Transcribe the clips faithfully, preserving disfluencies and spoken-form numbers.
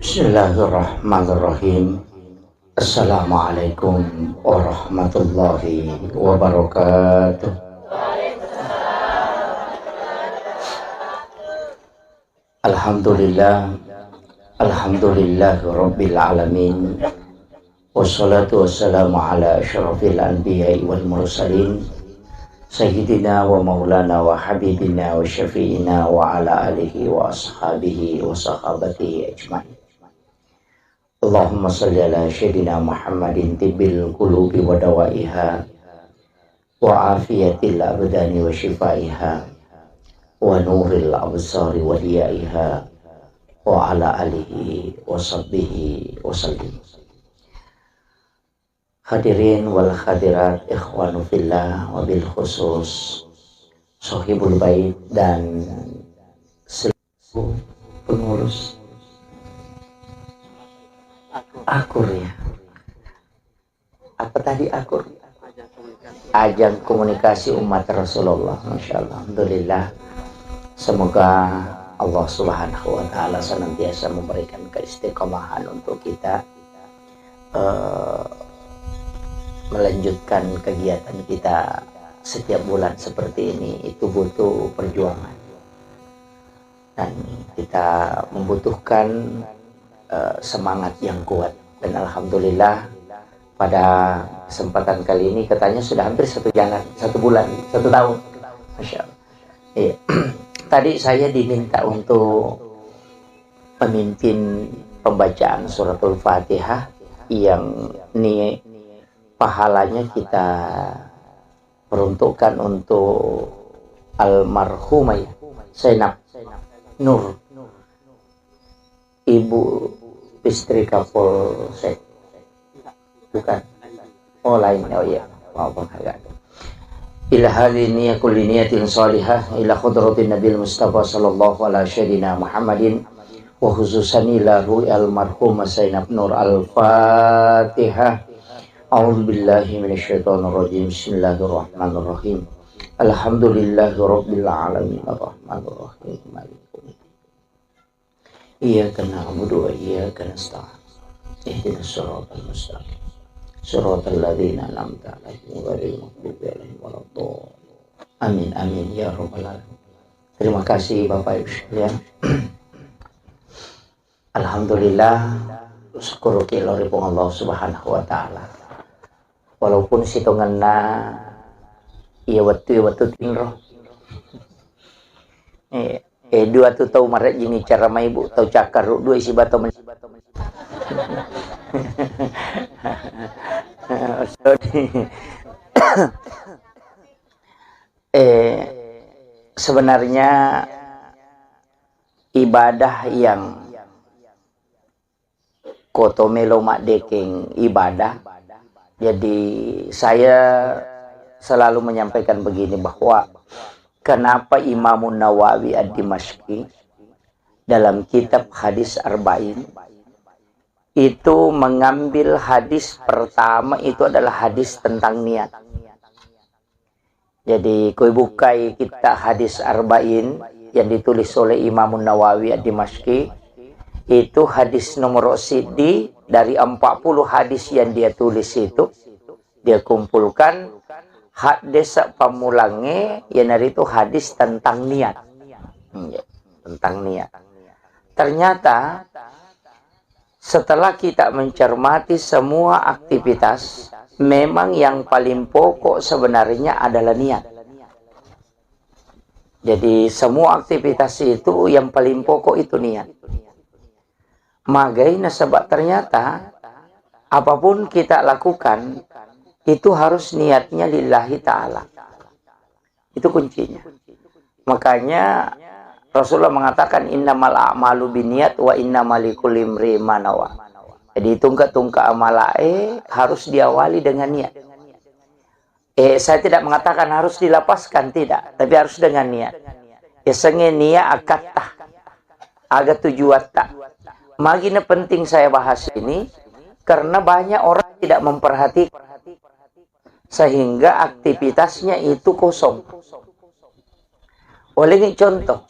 Bismillahirrahmanirrahim. Assalamualaikum warahmatullahi wabarakatuh. Alhamdulillah. Alhamdulillahi rabbil alamin. Wassalatu wassalamu ala asyrafil anbiya'i wal mursalin, sayyidina wa maulana wa habibina wa syafi'ina wa ala alihi wa ashabihi wa sahabatihi ajmain. Allahumma salli ala sayyidina Muhammadin tibbil qulubi wa dawaiha, wa afiyatil abdani wa shifaiha, wa nuril absari wa diyaiha, wa ala alihi wa sahbihi wa sallim. Hadirin wal hadirat, ikhwanu fillah, wabil khusus Sohibul Bait dan seluruh pengurus Akur, ya. Apa tadi Akur? Ajang komunikasi umat Rasulullah. Masya Allah. Alhamdulillah. Semoga Allah Subhanahu wa Ta'ala senantiasa memberikan keistiqomahan untuk kita, eh, melanjutkan kegiatan kita setiap bulan seperti ini. Itu butuh perjuangan. Dan kita membutuhkan, eh, semangat yang kuat. Dan alhamdulillah, pada kesempatan kali ini katanya sudah hampir satu jalan, satu bulan, satu tahun. Masya Allah. Iya. Tadi saya diminta untuk memimpin pembacaan suratul Fatihah yang ni pahalanya kita peruntukkan untuk almarhumah, ya, Zainab Nur, ibu istri Kapolsek. Bukan. Oh, lain. Oh, iya. Maaf, Bang, agak. Ila hadhihi niyya kulli niyatin salihah ila hadratin Nabil Mustafa sallallahu ala sayyidina Muhammadin wa khususan ila ruhi almarhumah Zainab Nur. Al-Fatihah. A'udzu billahi minasyaitonir rajim. Bismillahirrahmanirrahim. Alhamdulillahi rabbil alamin. Arrahmanirrahim. Maliki yaumiddin. Iyyaka na'budu wa iyyaka nasta'in. Ihdinas siratal mustaqim. Siratal ladzina an'amta 'alaihim ghairil maghdubi 'alaihim waladdallin. Amin, amin, ya rabbal alamin. Terima kasih, Bapak Ibu sekalian. Alhamdulillah, syukur ki lao ri Puang Allah Subhanahu wa Ta'ala. Walaupun sitongenna iya wettu, iya wettu tinro. Eh, eh, dua tu tau marejjingi cara maibu, tau cakkaru dua isi bato men-, Sorry. Eh, sebenarnya ibadah yang koto melo maddekeng ibadah. Jadi saya selalu menyampaikan begini, bahwa kenapa Imamun Nawawi Ad-Dimashqi dalam kitab Hadis Arba'in itu mengambil hadis pertama itu adalah hadis tentang niat. Jadi, koi bukai kitta Hadis Arba'in yang ditulis oleh Imamun Nawawi Ad-Dimashqi, itu hadis nomor siddi dari empat puluh hadis yang dia tulis itu, dia kumpulkan hadis pammulangnge, iyanaritu hadis tentang niat. Hmm, ya, tentang niat. Ternyata setelah kita mencermati semua aktivitas, memang yang paling pokok sebenarnya adalah niat. Jadi, semua aktivitas itu yang paling pokok itu niat. Magai nasaba ternyata apapun kita lakukan itu harus niatnya lillahi ta'ala. Itu kuncinya. Makanya Rasulullah mengatakan, "Innamal a'malu binniyat wa innamal likulli imri'in ma nawa." Jadi, tungka-tungka amalae harus diawali dengan niat. Eh, saya tidak mengatakan harus dilapaskan, tidak, tapi harus dengan niat. Yasengnge niat akatta, aga tujuatta. Magi na penting saya bahas ini, karena banyak orang tidak memperhatikan. Sehingga aktivitasnya itu kosong. Olengi contoh,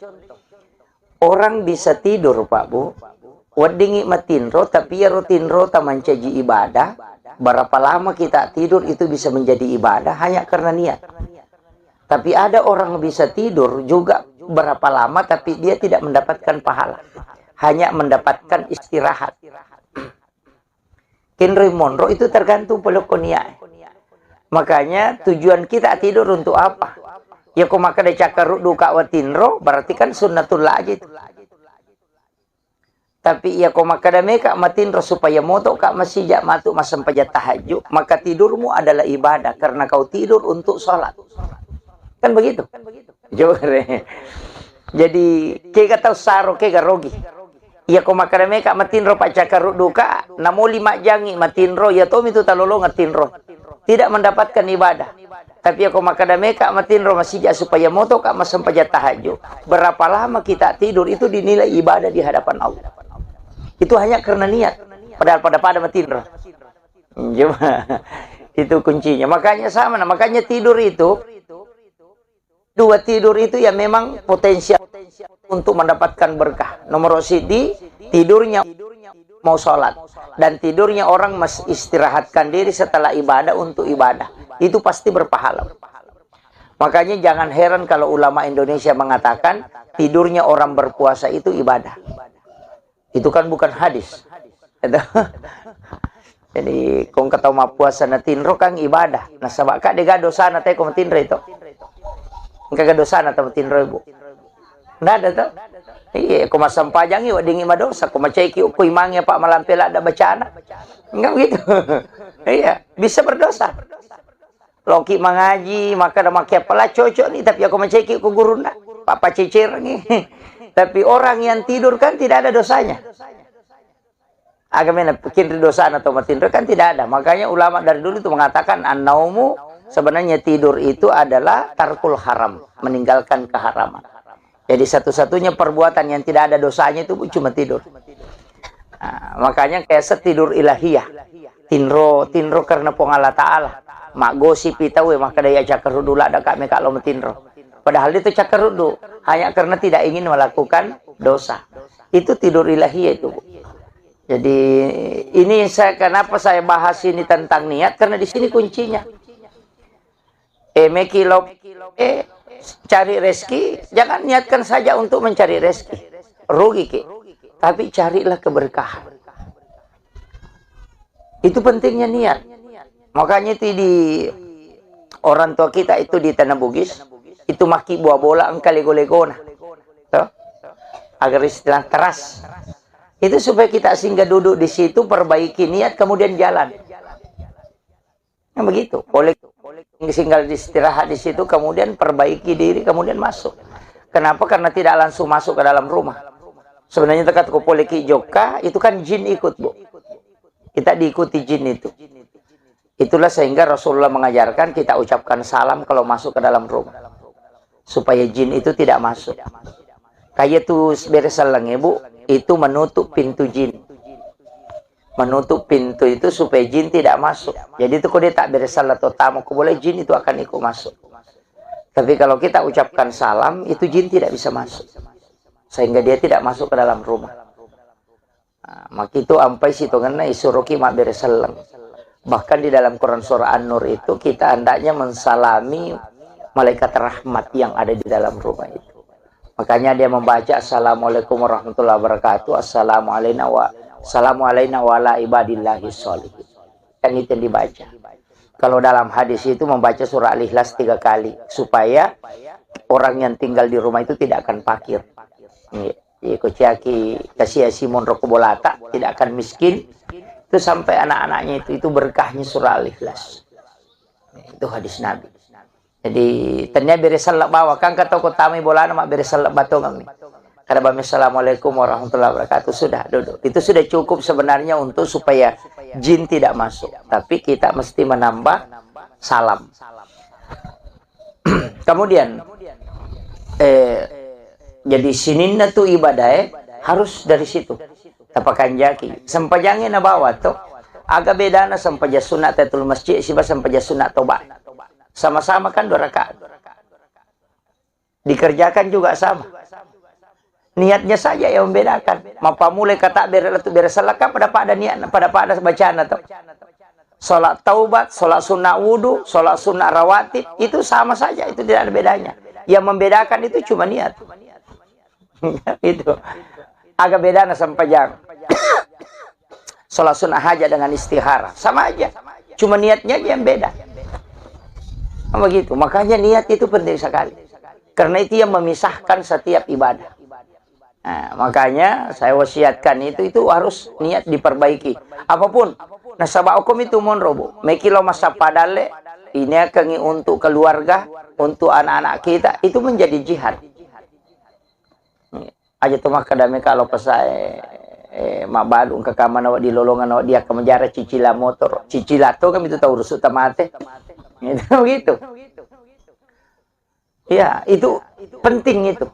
orang bisa tidur, Pak Bu, Weddingngi matinro, tapi iyaro tinrota mancaji ibadah, berapa lama kita tidur itu bisa menjadi ibadah hanya karena niat. Tapi ada orang bisa tidur juga berapa lama, tapi dia tidak mendapatkan pahala, hanya mendapatkan istirahat. Kenroi monro itu tergantung pole ko niat. Makanya tujuan kita tidur untuk apa? Ya ko makkeda cakkaruddu ka watinro, berarti kan sunnatullah aja itu. Tapi iya ko makkeda meka matinro supaya moto ka masija matu massempajang tahajud, maka tidurmu adalah ibadah karena kau tidur untuk sholat. Kan begitu? Jore. Jadi, kega tau saro, kega rogi. Iya ko makkeda meka matinro paccakkaruddu ka, namo lima jangi matinro, iya tomi tu talolongeng tinro. Tidak mendapatkan ibadah. Tapi iya ko makkeda meka matinro masija supaya moto ka massempajang tahajud. Berapa lama kita tidur itu dinilai ibadah di hadapan Allah. Itu hanya karena niat. Padahal pada-pada matinro. Coba. Itu kuncinya. Makanya sama, nah, makanya tidur itu, dua tidur itu ya memang potensial untuk mendapatkan berkah. Nomor sidi, tidurnya mau sholat. Dan tidurnya orang mes-, istirahatkan diri setelah ibadah untuk ibadah. Itu pasti berpahala. Makanya jangan heran kalau ulama Indonesia mengatakan tidurnya orang berpuasa itu ibadah. Itu kan bukan hadis. Itu. Jadi, kong kata mappuasa na tinro kan ibadah. Nasaba ka dega dosana te ko matinro itu. Engka ga dosana tau matinro, Ibu? Nggak ada tau. Iya, ko massempajangi weddingngi madosa, ko macaiki ko imangnge apa malampe ladda bacana. Enggak begitu. Iya, bisa berdosa. Loki mangaji, maka ada makia pala cocok nih, tapi aku macaiki ko gurunna, papa cecerengi. Tapi orang yang tidur kan tidak ada dosanya. Agamena bikin dosana atau matinro kan tidak ada. Makanya ulama dari dulu itu mengatakan, "An-naumu," sebenarnya tidur itu adalah tarkul haram, meninggalkan keharaman. Jadi satu-satunya perbuatan yang tidak ada dosanya itu cuma tidur. Nah, makanya kayak tidur ilahiyah. Tinro, tinro karena Puang Allah Ta'ala. Maggosipi tau, eh, maka daya cakkaruddu ladda ka meka lo matinro. Padahal itu cakkaruddu, hanya karena tidak ingin melakukan dosa. Itu tidur ilahiyah itu, Bu. Jadi, ini saya, kenapa saya bahas ini tentang niat, karena di sini kuncinya. Eh, meki lo, eh, cari rezeki, jangan niatkan saja untuk mencari rezeki. Rugi ki. Tapi carilah keberkahan. Itu pentingnya niat. Makanya itu di orang tua kita itu di Tanah Bugis, itu maki buah bola engka lego-legona. Toh? Agar istilah teras. Itu supaya kita singgah duduk di situ, perbaiki niat, kemudian jalan. Nah, begitu. Boleh singgah istirahat di situ, kemudian perbaiki diri, kemudian masuk. Kenapa? Karena tidak langsung masuk ke dalam rumah. Sebenarnya tekat ko poleki jokka, itu kan jin ikut, Bu. Kita diikuti jin itu. Itulah sehingga Rasulullah mengajarkan kita ucapkan salam kalau masuk ke dalam rumah. Supaya jin itu tidak masuk. Kaya tu bere selleng, Bu, itu menutup pintu jin. Menutup pintu itu supaya jin tidak masuk. Jadi itu kok dia tak bere selleng atau tamu, kok boleh jin itu akan ikut masuk. Tapi kalau kita ucapkan salam, itu jin tidak bisa masuk. Sehingga dia tidak masuk ke dalam rumah. Nah, makitu ampai sitongenna isuroki mabbere selleng. Bahkan di dalam Quran surah An-Nur itu kita hendaknya mensalami malaikat rahmat yang ada di dalam rumah itu. Makanya dia membaca, "Assalamualaikum warahmatullahi wabarakatuh. Assalamu alaina wa, assalamu alaina wa ala ibadillahi sholihin." Kan itu yang dibaca. Kalau dalam hadis itu membaca surah Al-Ikhlas tiga kali supaya orang yang tinggal di rumah itu tidak akan fakir. Iya. Iko ciaki kasiasi monro ko bolata, tidak akan miskin. Itu sampai anak-anaknya itu, itu berkahnya surah Al-Ikhlas. Itu hadis Nabi. Jadi, tania bere selleng bawa, kan kata ko tamai bolana, mak bere selleng batongan mi. Kada bami, "Assalamualaikum warahmatullahi wabarakatuh." Sudah, duduk. Itu sudah cukup sebenarnya untuk supaya jin tidak masuk. Tapi kita mesti menambah salam. Kemudian, eh, jadi sininna tu ibadah, eh, harus dari situ. Tapakanjaki. Sempajangi nabawa to. Aga bedana sempajang sunat tahiyatul masjid siba sempajang sunat toba. Sama-sama kan dua rakaat. Dikerjakan juga sama. Niatnya saja yang membedakan. Mappamulai kata bere latu bere salaka pada-pada niat, pada-pada bacana to. Sholat taubat, sholat sunnah wudu, sholat sunnah rawatib, itu sama saja, itu tidak ada bedanya. Yang membedakan itu cuma niat. Itu. Agak bedana sempajang. Sholat sunnah hajat dengan istihara, sama aja. Cuma niatnya aja yang beda. Kan begitu. Makanya niat itu penting sekali. Karena itu yang memisahkan setiap ibadah. Nah, makanya saya wasiatkan itu, itu harus niat diperbaiki. Apapun, nasaba okko mitu monro, Bu. Meki lo massappa dalle, ini akan untuk keluarga, untuk anak-anak kita, itu menjadi jihad. Aja to makkeda meka lo pesae, eh, mabbalu engka kamana wa di lolongan wa dia ke menjara cicilan motor. Cicilan to kan itu tahu rusuk tamate. Gitu, gitu. Ya, itu penting itu.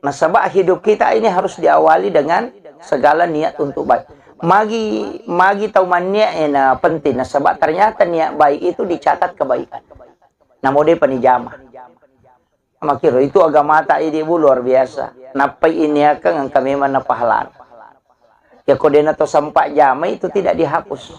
Nasaba hidup kita ini harus diawali dengan segala niat untuk baik. Magi, magi tau manniat ena penting. Nasaba ternyata niat baik itu dicatat kebaikan. Namo de pani jama. Makiro itu agamata idi, Bu, luar biasa. Nappai ini akan engka memang na pahalana. Ya ko dena to sempat jamai itu tidak dihapus.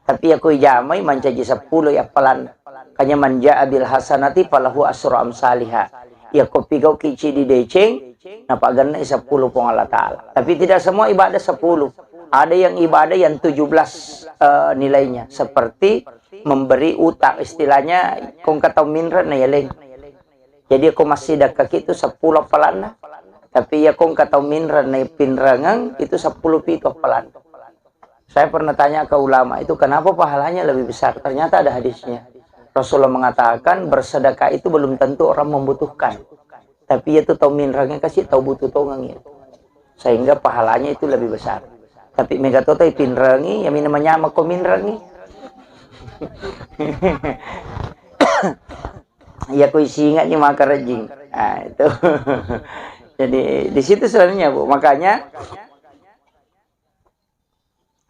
Tapi ya ko jamai mancaji seppulo ya appalan. Kanya manja abil hasanati falahu asru amsaliha. Ya ko pigau kici di deceng, napa genne seppulo Puang Allah Ta'ala. Tapi tidak semua ibadah sepuluh. Ada yang ibadah yang tujuh belas, eh, nilainya. Seperti memberi utang, istilahnya kong kata minran na yaleng. Jadi ko massidekka itu seppulo appalanna. Tapi ya kong kata minran na pinrangeng itu seppulo pitu appalanna. Saya pernah tanya ke ulama itu, kenapa pahalanya lebih besar? Ternyata ada hadisnya. Rasulullah mengatakan, bersedekah itu belum tentu orang membutuhkan. Tapi itu tau minrangnya kasih tau butuh tongeng itu. Sehingga pahalanya itu lebih besar. Tapi mega to tau pinrangi, ya mina manyama ko minrangi. Ya ko isinga ni maka rejing. Nah, itu. Jadi di situ sebenarnya, Bu. Makanya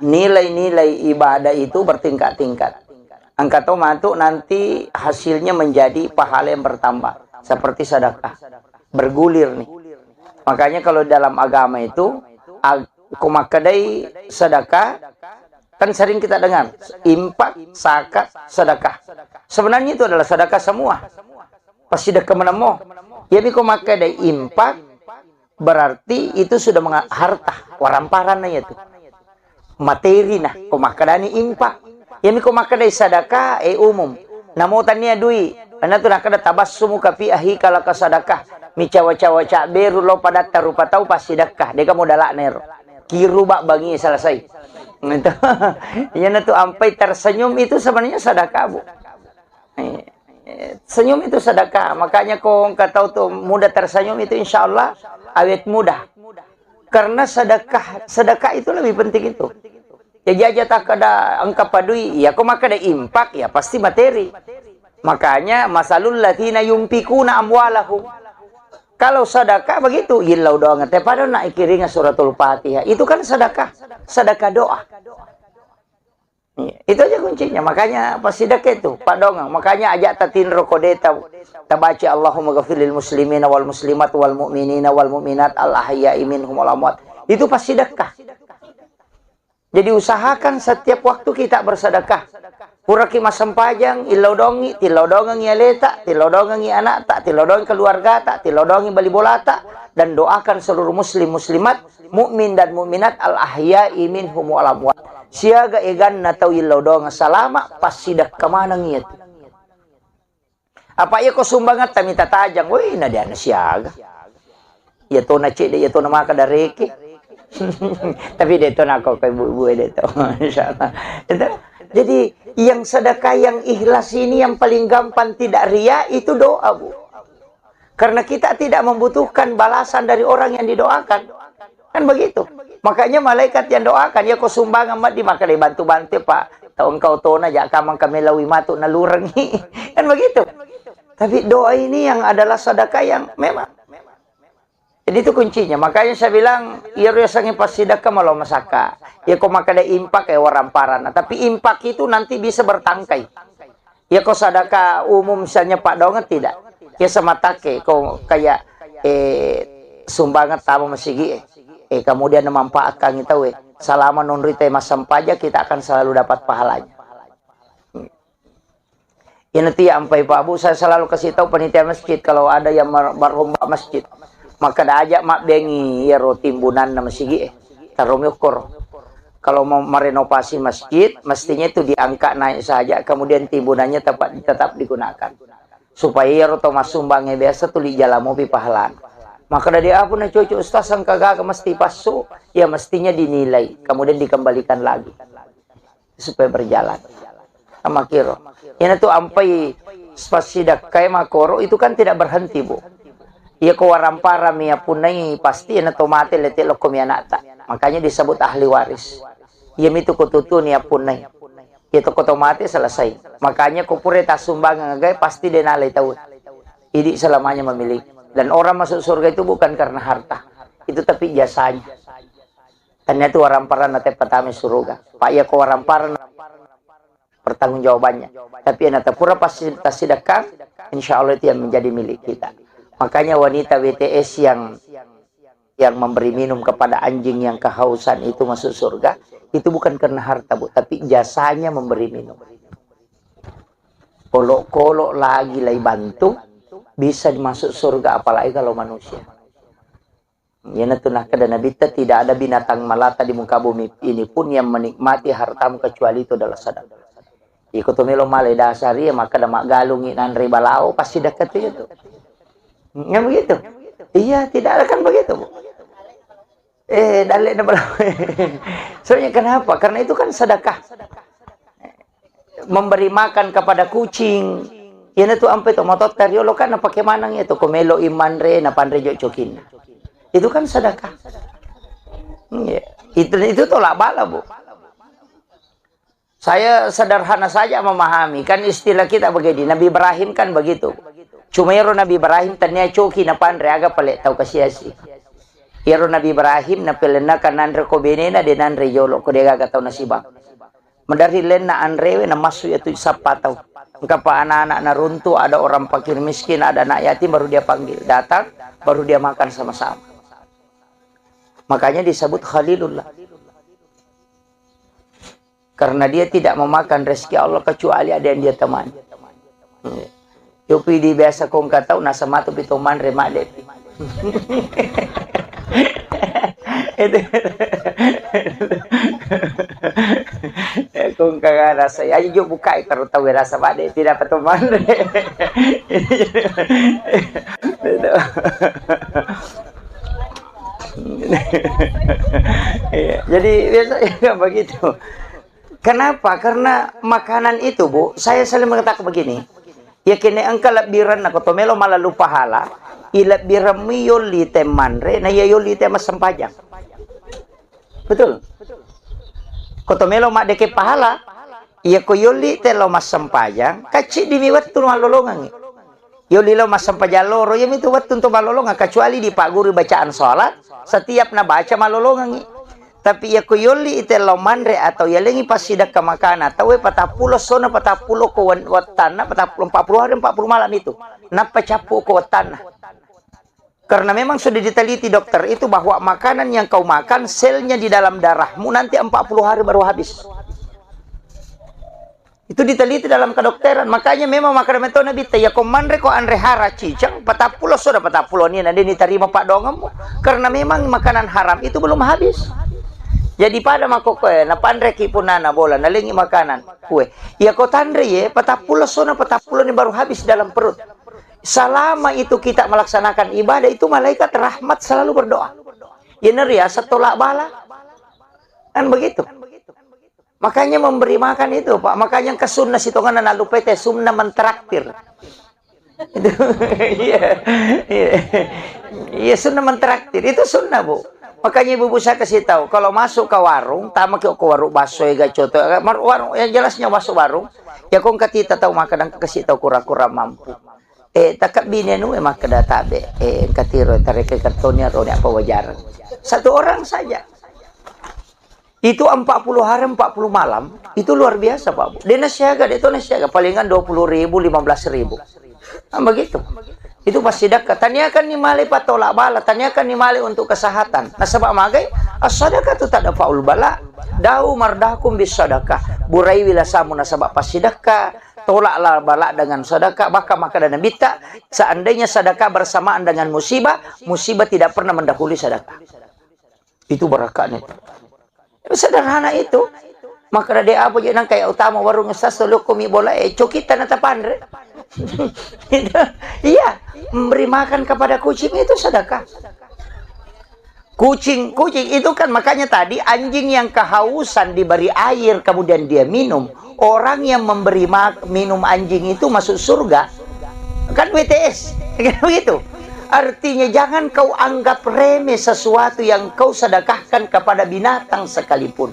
nilai-nilai ibadah itu bertingkat-tingkat. Engka to matu nanti hasilnya menjadi pahala yang bertambah, seperti sedekah. Bergulir nih. Makanya kalau dalam agama itu, ag-, ko makkedai sedekah, kan sering kita dengar, infak, zakat, sedekah. Sebenarnya itu adalah sedekah semua. Pasti sedekah menemmo. Jadi ko makkedai infak, berarti itu sudah menga-, harta, waramparanna itu. Materi nah, ko makkedani infak. Yami ko makkedai sadaka, eh, umum. Namo tania dui, ana tu nakkeda tabassumuka fi akhika laka sadakah. Micawa-cawa ca beru lo padatta rupa tau passidakka, deka modalakna ero. Kiru bak bangi selesai. Gitu. Iyana tu ampai tersenyum itu sebenarnya sadaka, Bu. Eh, eh, senyum itu sedekah. Makanya ko engka tau tu mudah tersenyum itu insya Allah awet mudah. Karena sedekah, sedekah itu lebih penting itu. Jadi aja tak ada engka padui, ya ko makkeda infak, ya pasti materi. Makanya masalul ladzina yunfikuna amwalahum. Kalau sedekah begitu, illau doang. Te pada nak ikiringa suratul Fatihah. Itu kan sedekah, sedekah doa. Iya, itu aja kuncinya. Makanya pas sidekka itu, Pak Dongeng. Makanya aja tatinro kodeta tabaca Allahumma ghafir lil muslimina wal muslimat wal mu'minina wal mu'minat al ahya'i minhum wal amwat. Itu pas sidekka. Jadi usahakan setiap waktu kita bersedekah. Puraki massempajang, illau dongi, tillau dongengi aleta, tillau dongengi anakta, tillau dongengi keluargata, tillau dongengi bali bolata, dan doakan seluruh muslim muslimat mukmin dan mukminat al ahya'i minhum wal amwat. Siaga eganna tau illau doang salama, passidakka maneng iyatu. Apa iya ko sumbangatta mita tajang, woi na diana siaga. Iya tona cedde, iya tona maka dareke. Tapi de tona ko ke bu-, bu-, de to. Insyaallah. Itu. Jadi yang sedekah yang ikhlas ini yang paling gampang tidak ria itu doa, Bu. Karena kita tidak membutuhkan balasan dari orang yang didoakan. Kan begitu. Makanya malaikat yang doakan, ya ko sumbangan mat di maka dibantu-bantu, Pak. Tau engkau tona, ja kamang kami lawi matu nalurengi. Kan begitu. Tapi doa ini yang adalah sedekah yang memang. Jadi itu kuncinya. Makanya saya bilang, iya riasangi passidakka malo masaka. Ya ko makkeda infak ya waramparanna. Tapi infak itu nanti bisa bertangkai. Ya ko sadaka umum misalnya Pak Dongeng tidak. Ya sama take ko kayak, eh, sumbangan tama masigi e. Eh, kemudian memanfaatkan itu, eh, selama nonrita massempajang, kita akan selalu dapat pahalanya. Ini tiap sampai Pak Bu, saya selalu kasih tahu panitia masjid, kalau ada yang mer-, merombak masjid, maka dah ajak mak bengi ya ro timbunan masigi eh. Taruh ukur. Kalau mau merenovasi masjid, mestinya itu diangkat naik saja, kemudian timbunannya tetap, tetap digunakan. Supaya iyaro to massumbang e biasa tuli jala mopi pahalana. Maka dari apa na cucu ustaz, engka gaga mesti passu, ya mestinya dinilai, kemudian dikembalikan lagi supaya berjalan. Sama kiro. Ina tu ampai spasi dakkai makoro itu kan tidak berhenti, Bu. Iya ko warampara mi apunai pasti ina to mate lete lokko mi anakta. Makanya disebut ahli waris. Iya mitu ko tutuni apunai. Iya to ko to mate selesai. Makanya ko pura tassumbangeng agae pasti de nalai tau. Idi selamanya memiliki. Dan orang masuk surga itu bukan karena harta. Itu tapi jasanya. Tanya tu warampara na te patami suruga. Pak iya ko warampara pertanggungjawabannya. Tapi yang pura pasti, pasti dekat, insya Allah itu yang menjadi milik kita. Makanya wanita W T S yang yang memberi minum kepada anjing yang kehausan itu masuk surga, itu bukan karena harta, Bu, tapi jasanya memberi minum. Kolok-kolok lagi lai bantu, bisa masuk surga, apalagi kalau manusia. Iyanatu nakkeda Nabitta, tidak ada binatang melata di muka bumi ini pun yang menikmati hartamu kecuali itu adalah sedekah. Iko to melo male dasari, maka da maggalungi nanre balao, pasti dekat itu. Nggak begitu? Iya, tidak ada kan begitu, Bu? Eh, dalle na balao. Soalnya kenapa? Karena itu kan sedekah. Memberi makan kepada kucing. Iyanatu ampe to mototta riolo kan napake maneng itu, ko melo imanre, napanre jo cokinna. Itu kan sedekah. Iya. Itu, itu tolak bala, Bu. Saya sederhana saja memahami, kan istilah kita begini, Nabi Ibrahim kan begitu. Cuma ero Nabi Ibrahim tania coki napanre, aga pale tau kasiasi. Ero Nabi Ibrahim napelennakan nanre ko benena, de nanre jolo, ko de gaga tau nasibang. Madari lenna anrewe namassu yatu sappa tau. Engkapa anak-anak naruntu, ada orang fakir miskin, ada anak yatim, baru dia panggil. Datang, baru dia makan sama-sama. Makanya disebut Khalilullah. Karena dia tidak memakan rezeki Allah kecuali ada yang dia temani. Yopi di biasa kongka tau, nasa matu pi to manre madde pi. Itu. Kongka rasa, ayo jo buka, kalau tau rasa madde, tidak apa to manre. Itu. Iya, jadi biasanya begitu. Kenapa? Karena makanan itu, Bu, saya selalu mengatakan begini, ya kene engka lebbirenna ko to melo malalu pahala, i lebbirenmu yolli te manre, na iya yolli te massempajang. Betul? Ko to melo maddeke pahala, iya ko yolli te lo massempajang, kacciddimi wettu mallolongengngi. Yolli lo massempajang loro, iyamitu wettu untuk mallolongang, kecuali dipagguru bacaan sholat, setiap nabaca mallolongengngi. Tapi iya ko yolli ite lo manre atau yalengi passidekka makana, tauwe patappulo sona patappulo ko wen-, wettanna, patappulo, empat puluh hari, empat puluh malam itu. Nappa cappu ko wettanna. Karena memang sudah diteliti dokter itu bahwa makanan yang kau makan, selnya di dalam darahmu nanti empat puluh hari baru habis. Itu diteliti dalam kedokteran. Makanya memang makkeda metto Nabitta, iya ko manre ko anre hara ciceng, patappulo soda patappulo ni, na de nitarima paddoangemmu. Karena memang makanan haram itu belum habis. Jadi pada makkokkoe, napanreki punnana bola, nalengi makanan. Kue. Iya ko tanre ye, patappulo sona patappulo ni baru habis dalam perut. Selama itu kita melaksanakan ibadah, itu malaikat rahmat selalu berdoa. Iya neriasa tolak bala. Kan begitu. Makanya memberi makan itu, Pak. Makanya engka sunna sitonganna nallupai te, sunna mentraktir. Itu, iya, iya. Iya, sunna mentraktir. Itu sunnah, Bu. Makanya ibu-ibu saya kasih tahu, kalau masuk ke warung, tama ke warung bakso, ya, gacoto, mar-, warung, yang jelasnya masuk warung, ya, kong katita tahu makan, dan kasih tahu kurang-kurang mampu. Eh, takak bini anu, eh, makkeda tabe, eh, engka tiro, tareke kartonnya, rone apa wajar. Satu orang saja. Itu empat puluh hari, empat puluh malam, itu luar biasa, Pak Bu. Dia nasiaga, dia tuh nasiaga, palingan dua puluh ribu, lima belas ribu. Nah, begitu. Itu passidekka. Taniakanni male patolak bala, taniakanni male untuk kesehatan. Nasaba magai, as-sadaqatu tadfa'ul bala. Da'u mardakum bis sadaqah. Buraiwi lasamu nasaba passidekka. Tolaklah bala dengan sedekah. Bahkan makkeda Nabitta, seandainya sedekah bersamaan dengan musibah, musibah tidak pernah mendahului sedekah. Itu barakahnya itu. Sederhana itu. Makkeda de apa je nang kayak utama warung sas, lokkomi bola, eh, coki tanah tapanre. Iya, memberi makan kepada kucing itu sedekah. Kucing, kucing itu kan, makanya tadi anjing yang kehausan diberi air, kemudian dia minum. Orang yang memberi mak-, minum anjing itu masuk surga. Kan W T S, kan begitu. Artinya, jangan kau anggap remeh sesuatu yang kau sedekahkan kepada binatang sekalipun.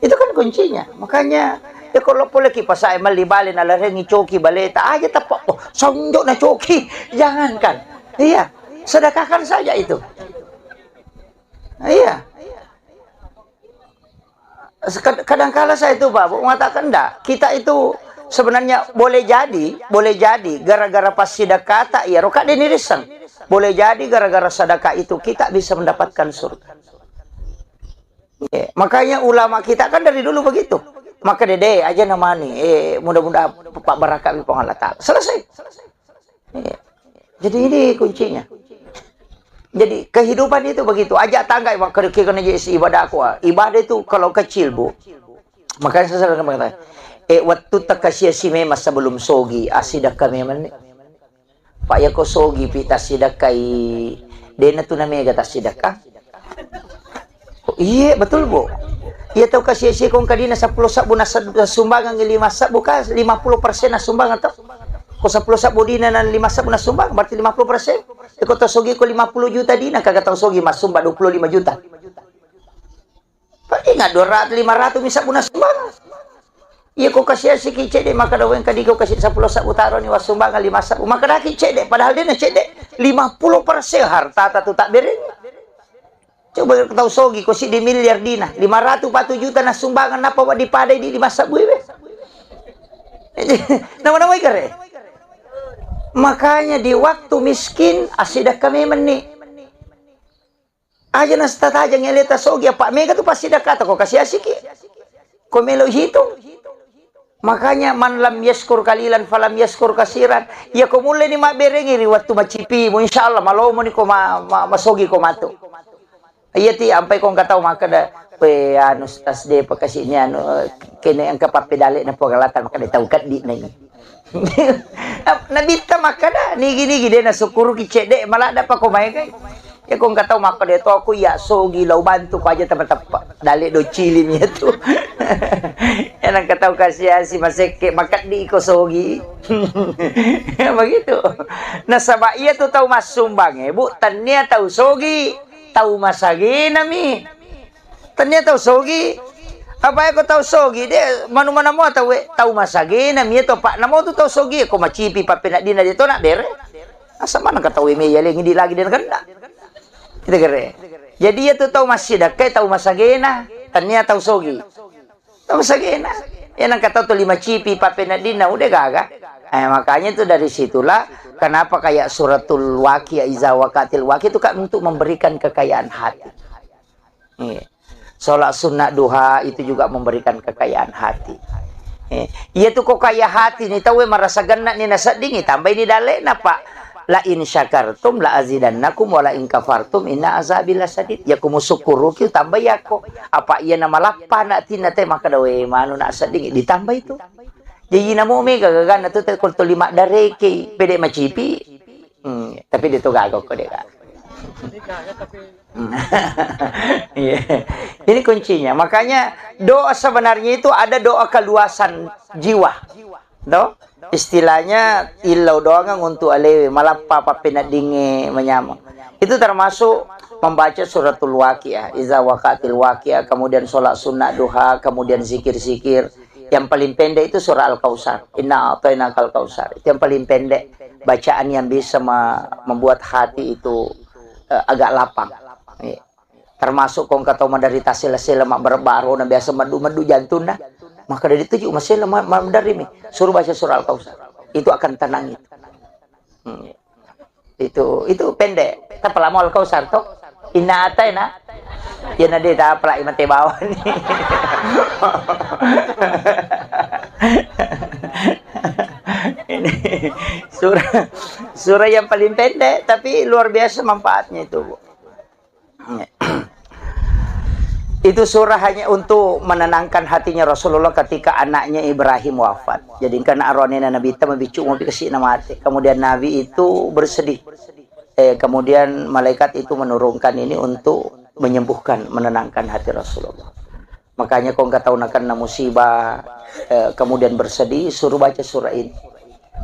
Itu kan kuncinya. Makanya, ya, kalau poleki pasae melli bale, nalarengi coki baleta, aja tepak, oh, sonjok na coki. Jangankan. Iya, sedekahkan saja itu. Iya. Sekad-, kadangkala saya itu, Pak, Bu, mengatakan, ndak, kita itu sebenarnya boleh jadi, boleh jadi gara-gara pas sedekah tak, iya, roka denirisseng. Boleh jadi gara-gara sedekah itu kita bisa mendapatkan surga. Iya, makanya ulama kita kan dari dulu begitu. Maka dede aja namani, eh, mudah-mudahan Pak, barakah Puang Allah Ta'ala. Selesai. Iya. Jadi ini kuncinya. Jadi kehidupan itu begitu. Aja tangga, maka kena jadi ibadahku. Ibadah itu kalau kecil, Bu. Makanya saya sering mengatakan, eh, waktu tak kasih si memang sebelum sogi, ah, sidakka memang ni. Pak, ya ko sogi pi tassidakkai, dena tu namega tassidakka. Oh, iye, betul, Bu. Iya tau kasi-, si kong kadina seppulo sabbu nas-, nasumbangan lima sabbu ka, lima puluh persen nasumbangan tau. Ko seppulo sabbu dina na lima sabbu nasumbangan, berarti lima puluh persen. Iko tau sogi ko lima puluh juta dina, kaga tau sogi masumba dua puluh lima juta. Paling nggak dua ratus, lima ratus misal guna sumbangan. Iya, ko kasihan siki cedde, maka daweng kadi ko kasi seppulo sabbu taro ni wassumbangan lima sabbu. Maka daki cedde, padahal dia na cedde lima puluh persen harta tatu tak bereng. Coba tau sogi, ko si di miliar dina, lima ratus patu juta na sumbangan, napa wa dipadai di lima sabbu iwe. Nama-nama ikare. Makanya di waktu miskin, asidakka memang ni. Aja na tatajang ele tasogi, apa mega tu pasti dakata ko kasi asiki. Ko melo hitung. Makanya, "Man lam yaskur kalilan falam yaskur kasiran." Iya ko mulle ni mabberengi ri wattu macipimu, insyaallah malomo ni ko ma-, ma-, masogi ko matu. Iya ti, ampai ko engka tau makkeda, "We, anu, Ustaz, de pakasi ni anu, kene engka pappedale na Puang Allah Taala makkeda tau keddi na ini." Nabitta makkeda, "Nigi-nigi de nasukkuruki cedde, maladda pa ko maegai." Ya ko engka tau makkeda to aku iya sogi lao bantu ko aja tepa-tepa. Dale do cili mi tu. Ya nang engka tau kasi-asi masekke makeddi ko sogi. Ya begitu. Nasaba iya tu tau massumbang e, Bu, tania tau sogi, tau masagena mi. Tania tau sogi. Apa ko tau sogi de manu mana mo tau e, tau masagena mi to, Pak. Namo tu tau sogi ko macipi pappeneddina de to na bere. Asa mana ka tau e me yalengi di lagi de nakenna. Kita kere. Jadi iya tu tau massidakkai tau masagena, tania tau sogi. Tau masagena. Ya nang kata tu lima cipi pappeneddina udah gaga. Eh, makanya itu dari situlah kenapa kayak suratul waqiah, iza waqatil waqiah itu kan untuk memberikan kekayaan hati. Iya. Sholat sunnah duha itu juga memberikan kekayaan hati. Eh, iya tu ko kaya hati ni tau e marasa genna ni naseddingi, tambai ni dalena, Pak. "La in syakartum la azidannakum wa la in kafartum inna azabi lasadid." Ya ko musukkuruki tambai ako. Apa iya na malappa na tinna te makkeda, "We, manu na seddingi," ditambai tu. Jadi namo mega gagana tu te kol toli maddareke, pede macipi. Hmm, tapi de to gaga ko de gaga. Hmm. Iya. Ini kuncinya. Makanya doa sebenarnya itu ada doa keluasan jiwa. Do? Istilahnya illau doangang untuk alewe, malappa pappeneddinge manyameng. Itu termasuk membaca suratul waqiah, iza waqatil waqiah, kemudian sholat sunnah duha, kemudian zikir-zikir. Yang paling pendek itu surah Al-Kautsar. Inna a'tainakal kautsar. Itu yang paling pendek bacaan yang bisa me-, membuat hati itu, eh, agak lapang. Iya. Termasuk ko engka tau maderita sela-sela, mabbara-barona, biasa meddu-meddu jantunna. Maka dari itu juga masela ma-, ma-, maderimi. Suruh baca surah Al-Kautsar. Itu akan tenang itu. Hmm. Itu, itu pendek. Tapalamo Al-Kausar to. Inna ataina. Ya na de tapala imate bawani. Ini surah, surah yang paling pendek, tapi luar biasa manfaatnya itu, Bu. Itu surah hanya untuk menenangkan hatinya Rasulullah ketika anaknya Ibrahim wafat. Jadi, engkana aronena Nabi ta mabiccu mopi kasi na mate. Kemudian Nabi itu bersedih. Eh, kemudian malaikat itu menurunkan ini untuk menyembuhkan, menenangkan hati Rasulullah. Makanya ko engka tau nakenna musibah, eh, kemudian bersedih, suruh baca surah ini.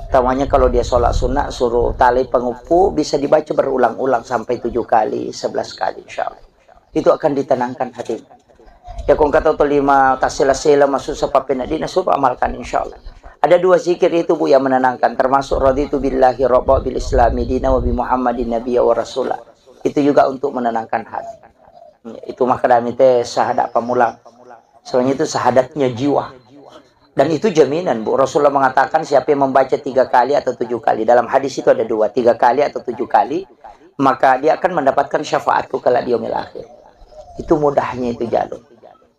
Utamanya kalau dia sholat sunnah, suruh tali penguppu, bisa dibaca berulang-ulang sampai tujuh kali, sebelas kali, insya Allah. Itu akan ditenangkan hatinya. Ya, ko engka tau to lima tasela-sela, masussa pappeneddinna, suruh amalkan, insya Allah. Ada dua zikir itu, Bu, yang menenangkan, termasuk raditu billahi rabba, bil islami dina, wa bi Muhammadin nabiyya wa rasula. Itu juga untuk menenangkan hati. Itu makkedami te syahadat pamula. Soalnya itu syahadatnya jiwa. Dan itu jaminan, Bu. Rasulullah mengatakan, siapa yang membaca tiga kali atau tujuh kali. Dalam hadis itu ada dua, tiga kali atau tujuh kali, maka dia akan mendapatkan syafaatku kelak di yaumil akhir. Itu mudahnya itu jalur.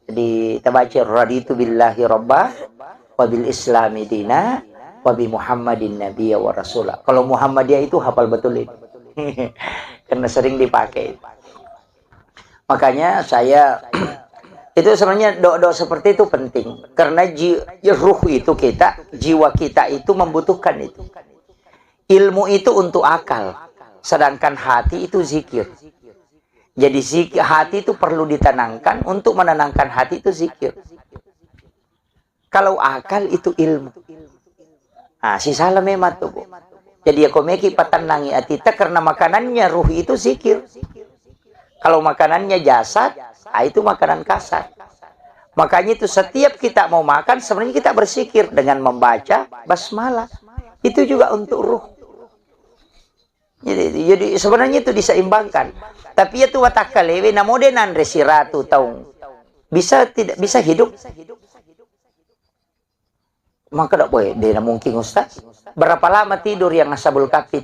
Jadi, tabaca, "Raditu billahi rabba, wa bil islami dina, wa bi Muhammadin nabiyya wa rasula." Kalau Muhammadiyah itu hafal betul itu. Karena sering dipakai. Makanya saya, itu sebenarnya doa-doa seperti itu penting. Karena ji-, ruh itu kita, jiwa kita itu membutuhkan itu. Ilmu itu untuk akal, sedangkan hati itu zikir. Jadi zikir, hati itu perlu ditenangkan, untuk menenangkan hati itu zikir. Kalau akal itu ilmu. Nah, sisala memang tuh, Bu. Jadi ya, ko meki patennangi atita karena makanannya ruh itu zikir. Kalau makanannya jasad, ah, itu makanan kasar. Makanya itu setiap kita mau makan, sebenarnya kita bersikir dengan membaca basmalah. Itu juga untuk ruh. Jadi, jadi sebenarnya itu diseimbangkan. Tapi ya tu watakkalewe, namo de nanre siratu taung. Bisa tidak, bisa hidup? Maka dak boleh, de na mungkin, Ustaz. Berapa lama tidur yang ashabul kahfi?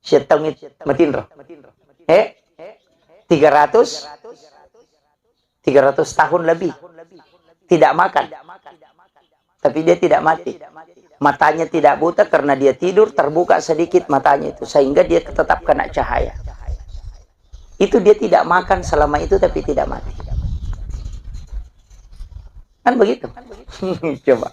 Siattaung matinro. Eh? Tiga ratus? Tiga ratus tahun lebih. Tidak makan. Tapi dia tidak mati. Matanya tidak buta karena dia tidur, terbuka sedikit matanya itu. Sehingga dia tetap kena cahaya. Itu dia tidak makan selama itu, tapi tidak mati. Kan begitu? Coba.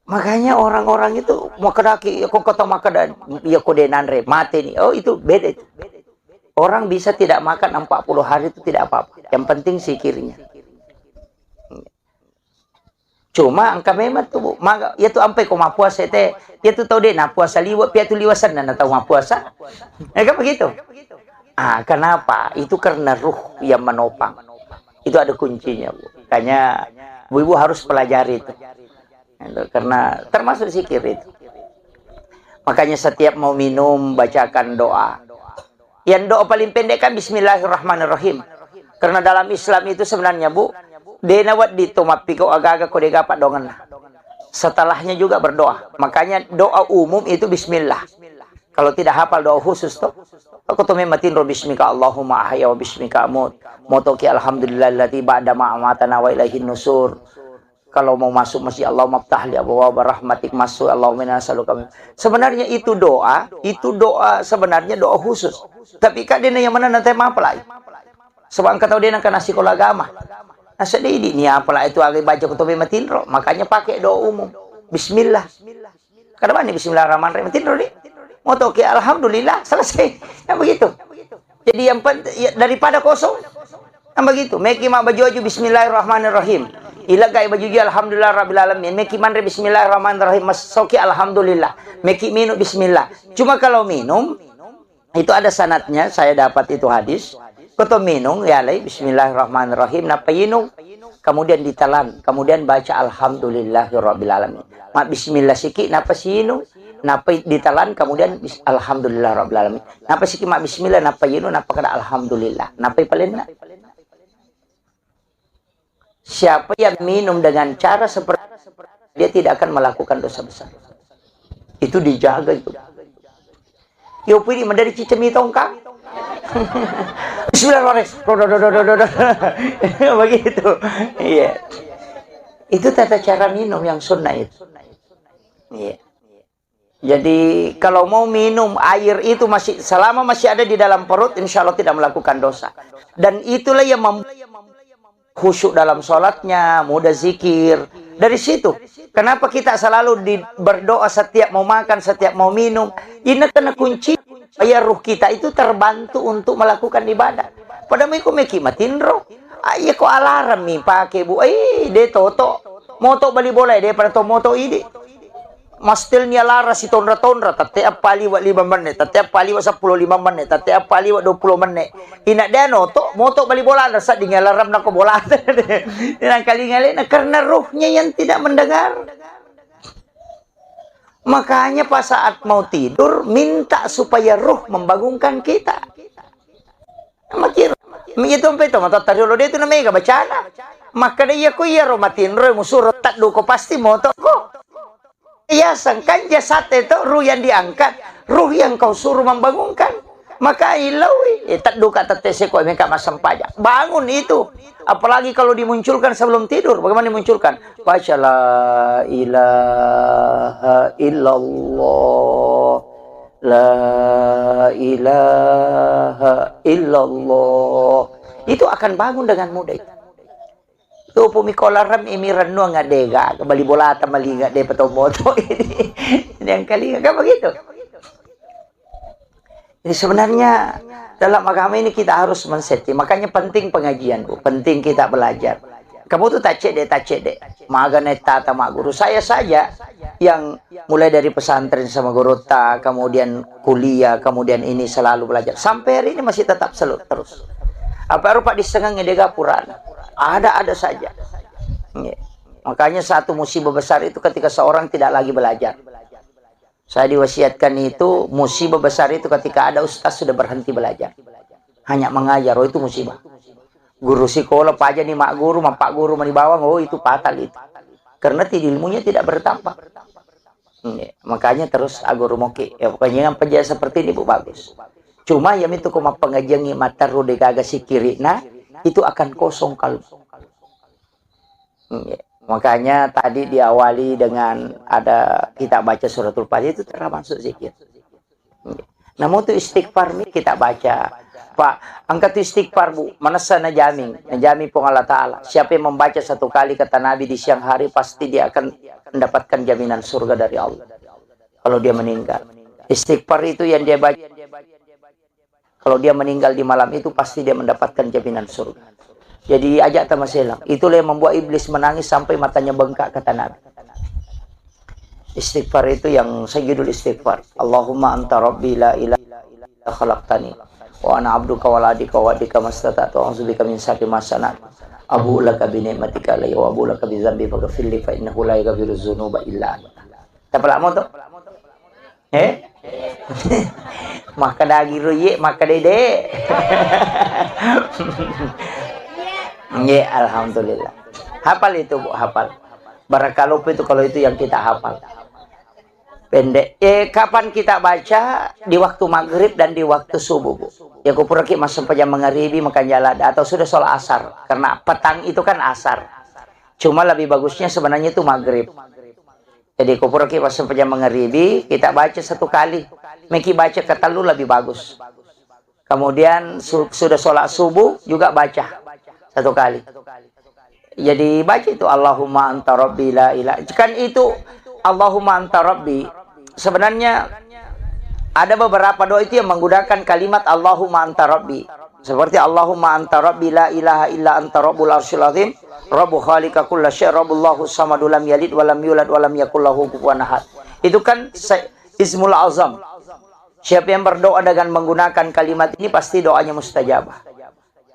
Makanya orang-orang itu, makedaki, ya, kok kata makedan, ya, kode nanre, mati nih. Oh, itu beda itu. Orang bisa tidak makan empat puluh hari itu tidak apa-apa. Yang penting zikirnya. Cuma engka memang tu, Bu. Maka, ya tu ampai ko mappuasa te, ya tu tau de na puasa liwa, pia tu liwa senna na tau mappuasa. Ya kan begitu? Ah, kenapa? Itu karena ruh yang menopang. Itu ada kuncinya, Bu. Makanya ibu-ibu harus pelajari itu. Itu karena termasuk zikir itu. Makanya setiap mau minum, bacakan doa. Yang doa paling pendek kan bismillahirrahmanirrahim. Karena dalam Islam itu sebenarnya, Bu, de na wedding to mappigau agaga ko de gaga paddoangenna. Setelahnya juga berdoa. Makanya doa umum itu bismillah. Kalau tidak hafal doa khusus toh, aku to memang tinro bismika Allahumma ahya wa bismika amut. Motoki alhamdulillahilladzi ba'da ma amatana wa ilaihin nusur. Kalau mau masuk masjid, Allahumma ftah li abwaaba rahmatik, masuk, Allahumma inna nas'aluka min. Sebenarnya itu doa, itu doa, sebenarnya doa khusus. Tapi kak dena yang mana nanti mapalai. Sebab engka tau dena kena sekolah agama. Nah, sedih di ni apalai itu aga baca kutobe matinro, makanya pakai doa umum. Bismillah. Kada bani bismillahirrahmanirrahim. Tinro di. Motoki alhamdulillah, selesai. Kan begitu. Jadi yang penting ya, daripada kosong. Kan begitu. Meki ma baju-baju bismillahirrahmanirrahim. Ilegai baju-baju alhamdulillah rabbil alamin. Meki manre bismillahirrahmanirrahim. Masoki alhamdulillah. Meki minum bismillah. Cuma kalau minum itu ada sanadnya, saya dapat itu hadis. Koto minum ya alai bismillahirrahmanirrahim. Napa inung? Kemudian ditelan, kemudian baca alhamdulillahirabbil alamin. Ma bismillah siki, napa sinung? Napa ditelan, kemudian bis-, alhamdulillahirabbil alamin. Napa siki ma bismillah, napa yinu, napa kada alhamdulillah. Napa palenna? Siapa yang minum dengan cara seperti dia tidak akan melakukan dosa besar. Itu dijaga itu. Yo pidi madari cicemi tongkang. Bismillahirrahmanirrahim. Do, do, do, do, do, do. Begitu. Iya. Itu tata cara minum yang sunnah itu. Iya. Jadi kalau mau minum air itu masih, selama masih ada di dalam perut, insya Allah tidak melakukan dosa. Dan itulah yang membuat khusyuk dalam sholatnya, mudah zikir. Dari situ, kenapa kita selalu di, berdoa setiap mau makan, setiap mau minum? Ini karena kunci supaya ruh kita itu terbantu untuk melakukan ibadah. Pada miko meki matinro. Ah, iya ko alarm mi pake, Bu. Eh, de toto. Moto bali bola, de pada to moto idi. Mastelni alarm sitonra-tonra, tette appa liwa lima menit, tette appa liwa seppulo lima menit, tette appa liwa dua puluh menit. Ina de noto, moto bali bola, ada sadding alarm nako bola. Nangkalinga alena, karena ruhnya yang tidak mendengar. Makanya pas saat mau tidur, minta supaya ruh membangunkan kita. Makiro. Magi tompa itu mata tariolo de tu namega bacana. Makkeda iya ko iyaro matinro musuro tadduko pasti motoko. Iya sangkan jasad itu ruh yang diangkat, ruh yang kau suruh membangunkan. Maka ilaui, eh, tadduka tette seko meka massempajang. Bangun itu. Apalagi kalau dimunculkan sebelum tidur. Bagaimana dimunculkan? Baca la ilaha illallah. La ilaha illallah. Itu akan bangun dengan mudah itu. Tupu mikola rem imi rennuang ngadega, bali bolata malinga de peto moto ini. Yang kali kan begitu. Jadi sebenarnya dalam agama ini kita harus men-setting. Makanya penting pengajian, Bu. Penting kita belajar. Kamu tuh tacede, tacede. Maga nettata mak guru. Saya saja yang mulai dari pesantren sama gurutta, kemudian kuliah, kemudian ini selalu belajar. Sampai hari ini masih tetap selalu terus. Apa rupa disengang dega purana. Ada-ada saja. Nggih. Makanya satu musibah besar itu ketika seorang tidak lagi belajar. Saya diwasiatkan itu, musibah besar itu ketika ada ustaz sudah berhenti belajar. Hanya mengajar, oh, itu musibah. Guru sekolah, paja ni mak guru, mapak guru mani bawang, oh, itu fatal itu. Karena tidak, ilmunya tidak bertambah. Iya, makanya terus aguru moki. Ya, pokoknya yang penjajah seperti ini, Bu, bagus. Cuma ya itu ko mappengajiangi materru degaga sikiri, nah, itu akan kosong kalbu. Iya. Makanya tadi diawali dengan ada kita baca suratul Fatihah, itu termasuk zikir. Iya. Namun tu istighfar mi kita baca. Pak, angkat tu istighfar, Bu. Manessa najaming, najaming Puang Allah Ta'ala. Siapa yang membaca satu kali kata Nabi di siang hari, pasti dia akan mendapatkan jaminan surga dari Allah. Kalau dia meninggal. Istighfar itu yang dia baca. Kalau dia meninggal di malam itu, pasti dia mendapatkan jaminan surga. Jadi, ajak tamaselang. Itulah yang membuat iblis menangis sampai matanya bengkak, kata Nabi. Istighfar itu yang sayyidul istighfar. Allahumma anta rabbi la ilaha illa anta khalaqtani. Wa ana abduka wa la adika wa adika mastata'tu a'udzubika min syarri ma sana'tu. Abu'u laka bi ni'matika alayya wa abu'u laka bi dzambi faghfirli fa innahu la yaghfiru dzunuba illa anta. Tapalamo to? Eh? Makkeda giro iye, makkeda de. Nggih, alhamdulillah. Hafal itu, Bu, hafal. Barakalupa itu kalau itu yang kita hafal. Pendek. Eh, kapan kita baca? Di waktu maghrib dan di waktu subuh, Bu. Ya, kupuraki massempajang mangaribi, makanjala, atau sudah sholat asar. Karena petang itu kan asar. Cuma lebih bagusnya sebenarnya itu maghrib. Jadi, kupuraki pas sempajang mangaribi, kita baca satu kali. Meki baca ketellu lebih bagus. Kemudian su-, sudah sholat subuh juga baca satu kali. Jadi, baca itu, "Allahumma anta rabbi la ilaha." Kan itu, "Allahumma anta rabbi." Sebenarnya ada beberapa doa itu yang menggunakan kalimat "Allahumma anta rabbi." Seperti, "Allahumma anta rabbi la ilaha illa anta rabbul arsyil azim, rabbu khaliqa kulla syai, rabbullahu samadu lam yalid wa lam yulad wa lam yakul lahu kufuwan ahad." Itu kan se-, ismul azam. Siapa yang berdoa dengan menggunakan kalimat ini, pasti doanya mustajabah.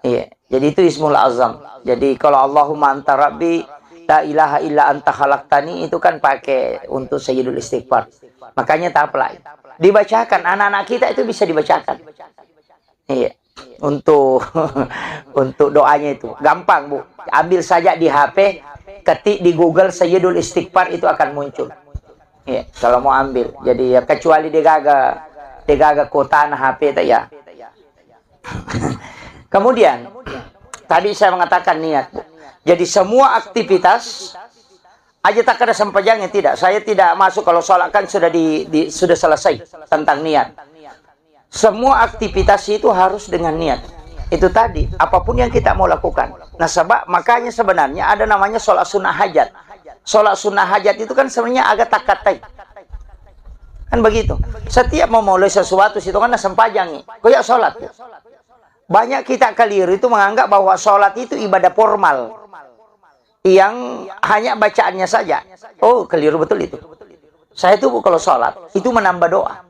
Iya, jadi itu ismul azam. Jadi kalau "Allahumma anta rabbi la ilaha illa anta khalaqtani" itu kan pakai untuk sayyidul istighfar. Makanya taplai. Dibacakan, anak-anak kita itu bisa dibacakan. Iya. Untuk untuk doanya itu gampang, Bu. Ambil saja di H P, Ketik di Google Sayyidul Istighfar, itu akan muncul. Iya, kalau mau ambil. Jadi ya, kecuali degaga, degaga kuotana H P ta ya. Kemudian, tadi saya mengatakan niat, Bu. Jadi semua aktivitas, aja tak ada sempajangnya, tidak. Saya tidak masuk kalau sholat kan sudah di, di- sudah selesai tentang niat. Semua aktivitas itu harus dengan niat. Itu tadi, apapun yang kita mau lakukan. Nah, sebab makanya sebenarnya ada namanya sholat sunnah hajat. Sholat sunnah hajat itu kan sebenarnya agak takatai. Kan begitu. Setiap mau mulai sesuatu situ kan sempajang nih. Kau ya sholat. Banyak kita keliru itu menganggap bahwa sholat itu ibadah formal yang hanya bacaannya saja. Oh, keliru betul itu. Saya itu kalau sholat itu menambah doa,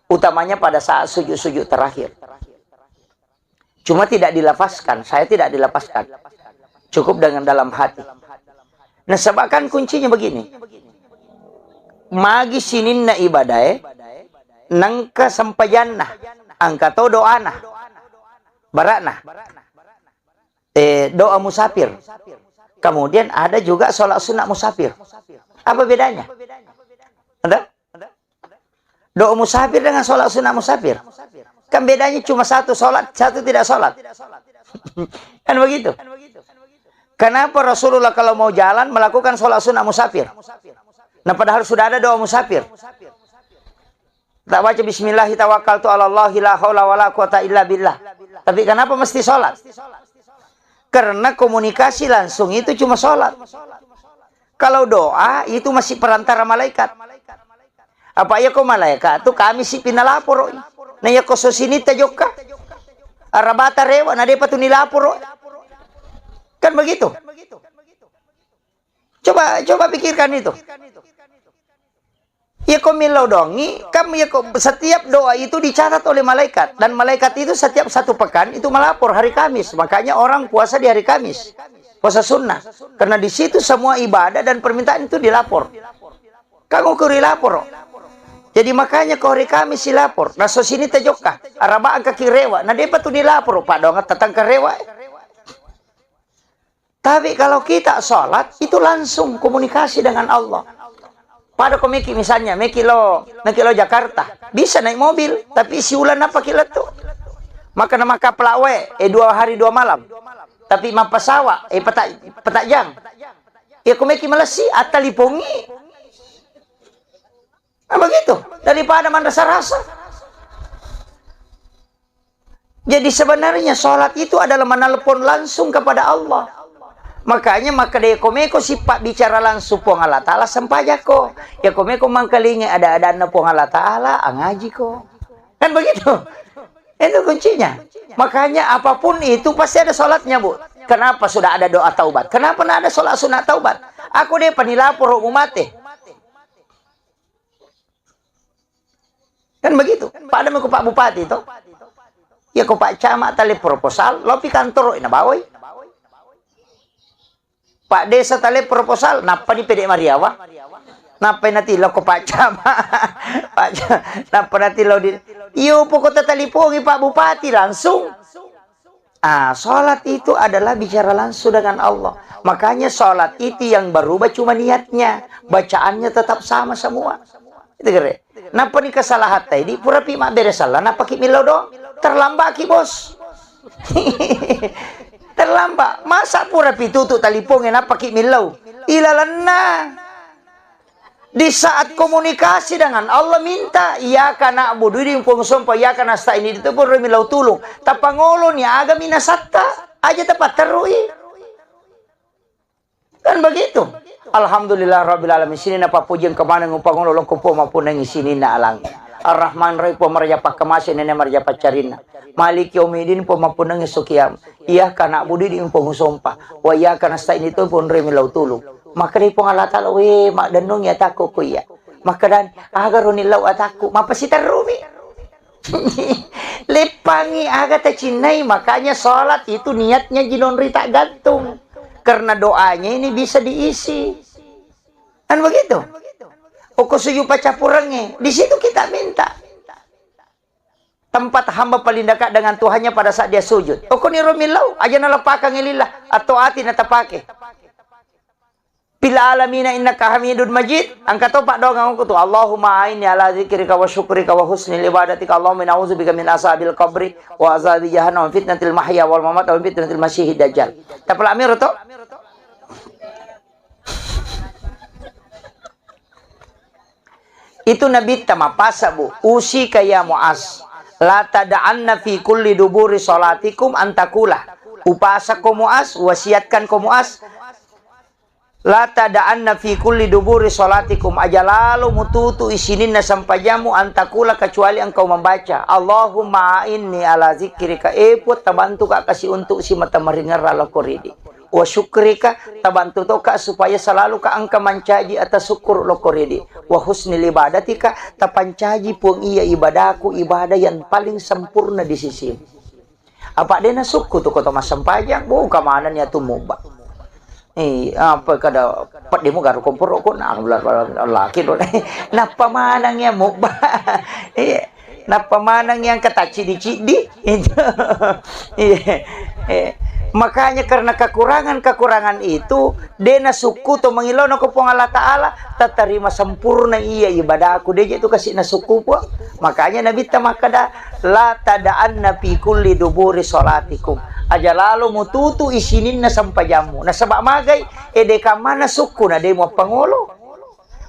utamanya pada saat sujud-sujud terakhir. Cuma tidak dilafazkan, saya tidak dilafazkan. Cukup dengan dalam hati. Nah, sebab kan kuncinya begini. Magi sininna ibadae, nengka sempajanna, engka to doana. Barakna. Eh, doa musafir. Kemudian ada juga sholat sunnah musafir. Apa bedanya? Ada? Doa musafir dengan sholat sunnah musafir. Kan bedanya cuma satu sholat, satu tidak sholat. Kan begitu. Kenapa Rasulullah kalau mau jalan melakukan sholat sunnah musafir? Nah, padahal sudah ada doa musafir. Tak baca bismillahi tawakkaltu ala Allahi la haula wala quwata illa billah. Tapi kenapa mesti sholat? Karena komunikasi langsung itu cuma sholat. Kalau doa itu masih perantara malaikat. Apa iya ko malaikat tu kami si pinalaporo. Nah, iya ko sosini tajokka. Arabata rewa na depa tu nilaporo. Kan begitu. Coba, coba pikirkan itu. Iya ko millau dongi, kam iya ko setiap doa itu dicatat oleh malaikat, dan malaikat itu setiap satu pekan itu melapor hari Kamis. Makanya orang puasa di hari Kamis. Puasa sunnah. Karena di situ semua ibadah dan permintaan itu dilapor. Kamu kuri lapor. Jadi makanya ko hari Kamis si lapor. Naso sini tajokka. Araba angka kirewa. Na depa tu dilapor. Pak doang tatang kerewa. Tapi kalau kita sholat, itu langsung komunikasi dengan Allah. Pada ko meki misalnya, meki lo, meki lo Jakarta, bisa naik mobil, tapi siulan apa ki lettu? Maka nama kapla we, eh, dua hari dua malam. Tapi mappasawa, eh, peta, peta jang. Ya ko meki malessi, attalipongi. Nah, begitu. Daripada manrasa-rasa. Jadi sebenarnya sholat itu adalah menelpon langsung kepada Allah. Makanya maka de komeko sippa bicara langsung Puang Allah Ta'ala sempajako. Ya komeko mangkalingi ada-adanna Puang Allah Ta'ala, angajiko. Kan begitu? Itu kuncinya. Makanya apapun itu pasti ada sholatnya, Bu. Kenapa sudah ada doa taubat? Kenapa na ada sholat sunat taubat? Aku de panilaporo mumate. Kan begitu. Pada ko Pak Bupati to. Ya ko Pak Camat tali proposal, lopi kantoro ina bawai. Pak Desa tali proposal, nappa ni pede mariawa. Nappa nati lo ko Pak Camat. Pak Ca-, nappa nati lo di. Iyo pokok talipongi Pak Bupati langsung. Ah, sholat itu adalah bicara langsung dengan Allah. Makanya sholat itu yang berubah cuma niatnya. Bacaannya tetap sama semua. Itu kere. Napa ni kesalahan tadi? Pura pi mabbere salah, napa ki millau doang? Terlambat ki, Bos. Terlambat. Masa pura pi tutu taliponge, napa ki millau? Ilalenna. Di saat komunikasi dengan Allah, minta, "Iyyaka na'budu," idi Puang sompa, "Iyyaka nasta'in," idi tu pun remi lau tulung. Tapangoloni aga minasatta, aja tapatterui. Kan begitu. Alhamdulillah rabbil alamin. Sini na papujeng kemana ngupangolo loko po mapunengi sini na alang. Ar-Rahman Rahim po maraja pakkamase nene maraja paccarinna. Maliki yaumiddin po mapunengi sukiam. Iyyaka na'budu idi Puang sompa. Wa iyyaka nasta'in itu pun remi lau tulung. Makkedai Puang Allah Ta'ala, "We, maddennungi atakku ku iya." Makkedani, "Aga roni lau atakku?" Mapasiterrumi. Leppangi aga tacinnai, makanya sholat itu niatnya jinonri tak gantung. Karena doanya ini bisa diisi. Kan begitu? Oko suju pacappurengnge, di situ kita minta. Tempat hamba paling dekat dengan Tuhannya pada saat dia sujud. Okkoniro millau, aja nalepakangngi lillah, atau ati natapake. Fil alamina innaka hamidun majid. Engka to paddoangeng ko tu, Allahumma a'inni ala dzikrika wa syukrika wa husni ibadatika. Allahumma inni a'udzubika min azabil qabri wa azabi jahannam wa fitnatil mahya wal mamat wa fitnatil masihid dajjal. Tapalami ro to? Itu Nabitta mapasa, Bu. Usika ya Muaz, la tada'anna fi kulli duburi salatikum antakula. Upasako Muaz, wasiatkan ko Muaz, la tada'anna fi kulli duburi salatikum, aja lalo mututu isininna sempajammu, antakula, kecuali engkau membaca, Allahumma a'inni ala zikrika, e Puang, tabantuka kasi untuk simata maringerra loko ridi. Wa syukrika, tabantu toka supaya selalu ka engka mancaji atas syukur loko ridi. Wa husnil ibadatika, tapancaji Puang iya ibadaku, ibadah yang paling sempurna di sisimu. Apa de nasukku tu koto massempajang, buka maneng ya tu mubba. Eh, apa kada peddimu garu komporo ko, nah, laki do. Nappa maneng ya mubba. Iya. Nappa maneng yang kata cidi-cidi. Itu. Iya. Eh, makanya karena kekurangan-kekurangan itu, de nasukku to mangilona ko Puang Allah Ta'ala, tatarima sempurna iya ibadahku, de je tu kasi nasukku Puang. Makanya Nabitta makkada, la tada'anna fi kulli duburi salatikum. Aja lalo mututu isininna sempajammu. Nasaba magai, e de kamma nasukku na de muappangolo.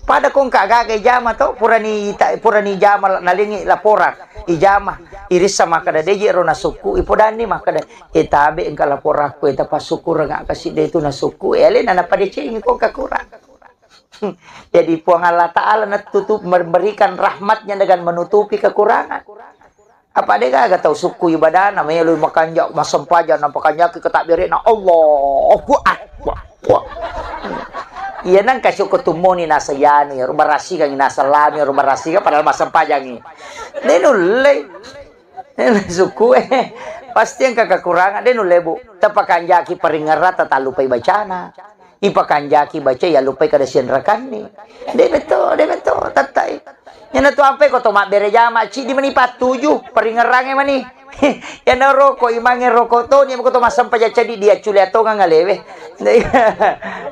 Pada ko engka gaga ijama to, purani ita-, purani ijama la-, nalengi laporan, ijama, irissa makkada, "De je ro nasukku," ipodanni makkada, "E tabe engka laporakku, e tapassukureng kasi de tu nasukku." E alena napadecengi ko kakurang. Jadi Puang Allah Ta'ala natutup, memberikan rahmatnya dengan menutupi kekurangan. Apa de gaga tau sukku ibadana, melo makanja, massempajang, napakanjaki ke takbirna, Allahu Akbar. Wah. Iya nang kasih ko tummoni nasa yanu ya, barasikan nasa lami ya, barasikan padahal massempajangi. De nulle. Sukku e. Pasti engka kekurangan, de nulle, Bu. Tapakanjaki paringerra, tatallupai bacana. Ipakanjaki baca, yallupai kada sianrakanni. De metto, de metto, tattai. Iyana tu ampai ko to mabbere jama, ciddi mani pattuju, paringerrange mani. Iyana roko, imange roko to, ni ko to massempajang cadi dia culia tongang alewe.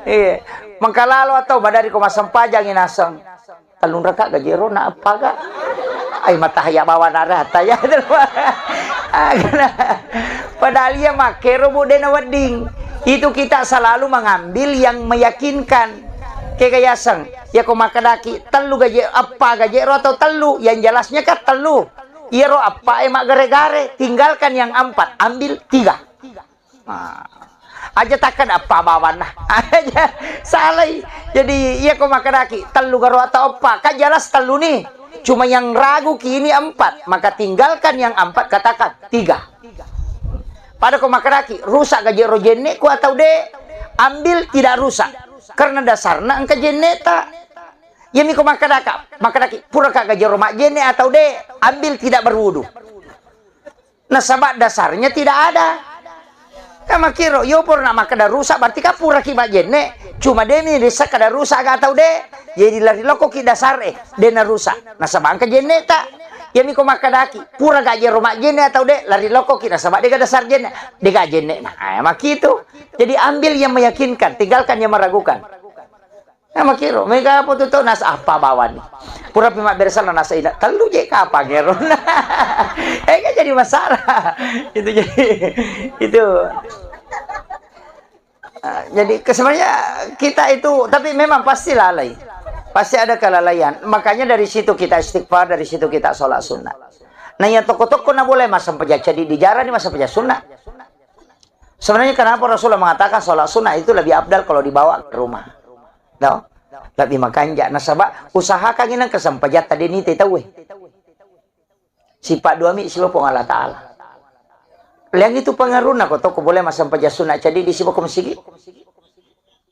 Iya. Mengkalalo atau madari ko massempajangi naseng. Tellung raka gaji ro na eppa ga? Ai matahaya bawa nara hataya. Padahal iya makkero, Bu, de nawedding. Itu kita selalu mengambil yang meyakinkan. Kega yaseng, ya ko makkedaki tellu gaji, eppa gaji ro atau tellu, yang jelasnya kan tellu. Iyaro eppa e maggare-gare, tinggalkan yang empat, ambil tiga. Ah. Aja takkeda eppa bawanna. Aja salai. Jadi, iya ko makkedaki, tellu garo atau eppa. Kan jelas tellu ni. Cuma yang ragu ki ini empat. Maka tinggalkan yang empat, katakan tiga. Pada ko makkedaki, rusak gaji ro jenne ku atau de, ambil tidak rusak. Karena dasarna engka jenne ta. Iya mi ko makkedaka, makkedaki, pura ka gaji ro majjenne atau de, ambil tidak berwudu. Nasaba dasarnya tidak ada. Kan makkiro, yo purana makkeda rusak, berarti kan puraki majjenne. Cuma de mi rissa kada rusak ga atau de. Jadi lari lokoki dasar e, de na rusak. Nasaba engka jenne ta. Iya mi ko makkedaki, pura gaji ro majjenne atau de, lari lokoki nasaba de ga dasar jenne. De ga jenne. Nah, eh, makitu. Jadi ambil yang meyakinkan, tinggalkan yang meragukan. Nah, makkiro, mega apa tu tau nasa apa bawani. Pura pi mabbere sala nasa ina, tellu je kapang ero. Eh, kan jadi masalah. Itu jadi, itu. Ah, jadi ke-, sebenarnya kita itu, tapi memang pasti lalai. Pasti ada kelalaian. Makanya dari situ kita istighfar, dari situ kita sholat sunnah. Nah, yang toko-toko na boleh masang peja cadi di jarang ni masang peja sunnah. Sebenarnya kenapa Rasulullah mengatakan sholat sunnah itu lebih afdal kalau dibawa ke rumah? No? Lebih makanja. Nasaba, usahakan ini kesempajatta de nite tauwe. Sipa dua mi siba Puang Allah Ta'ala. Leang itu pengaruhna ko toko boleh masang peja sunnah cadi di siba ko masigi.